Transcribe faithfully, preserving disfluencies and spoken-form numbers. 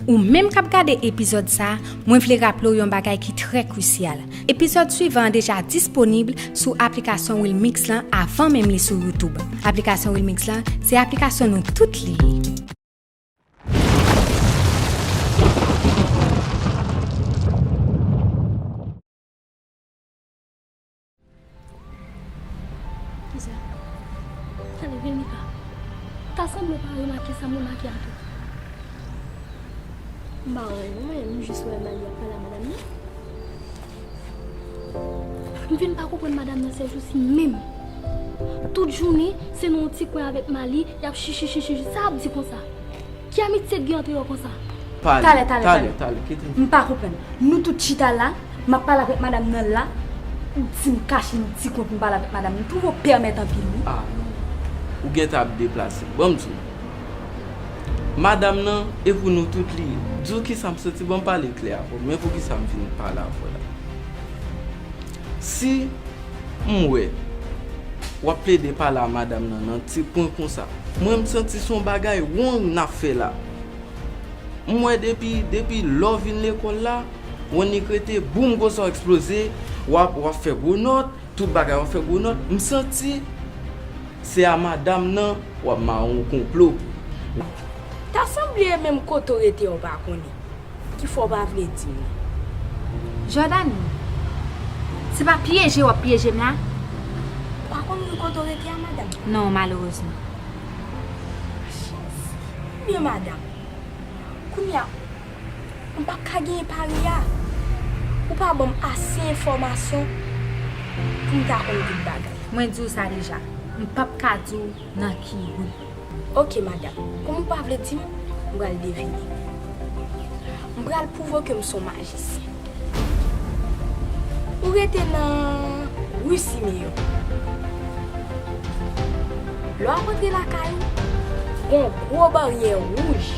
Ou menm k ap gade epizòd sa a, mwen vle raple w yon bagay ki trè krisyal. Epizòd swivan an deja disponib sou aplikasyon Wilmix lan avan menm li sou YouTube. Aplikasyon Wilmix lan, se aplikasyon nou tout li ye. Kisa? Tande, Vilmika. Ta sanble w pa remake sa m remake a tou. M pa wè non, men m jis wè Mali ap pale a madanm nan. M vin pa konprann madanm nan sèjousi menm. Tout jounen, se nan yon ti kwen avèk Mali, y ap chichi, chichi, chichi. Sa y ap di konsa? Ki amitye k gen ant yo konsa? Pale, talè, talè, talè, talè, talè, kite m. M pa konprann. Nou tout chita la, m ap pale avèk madanm nan la, ou di m kache nan ti kwen pou m pale avèk madanm nan. M twouve w pèmèt anpil, wi. Ah, non. Ou gentan ap deplase. Ban m di w. Madanm nan, e pou nou tout li ye. Di w kisa m santi, ban m pale klè avè w. Men poukisa m vin pale avè w la. Si m wè w ap plede pale a madanm nan nan ti kwen konsa, mwen m santi se yon bagay wrong n ap fè la. M wè depi, depi lè w vin lekòl la, w annik rete, boum, konsa w eksploze, w ap, w ap fè gwo nòt, tout bagay w ap fè gwo nòt. M santi se a madanm nan w ap mare yon konplo. Ta sanble e menm kote w rete a w pa konnen. Ki fè w pa vle di m nan? Jordany, se pa pyeje w ap pyeje m la? Ou pa konn ki kote w rete a, madanm? Non, malerezman. Chans. Ebyen, madanm, kounye a, m p ap ka genyen pari a. Ou pa ban m ase enfòmasyon pou m ta konn tout bagay. Mwen di w sa deja. M p ap ka di w nan ki ri. Oke, madanm. Kòm ou pa vle di m, m pral devine. M pral pwouve w ke m se yon majisyen. Ou rete nan ri Simeyon. Lè w ap antre lakay ou, gon gwo baryè wouj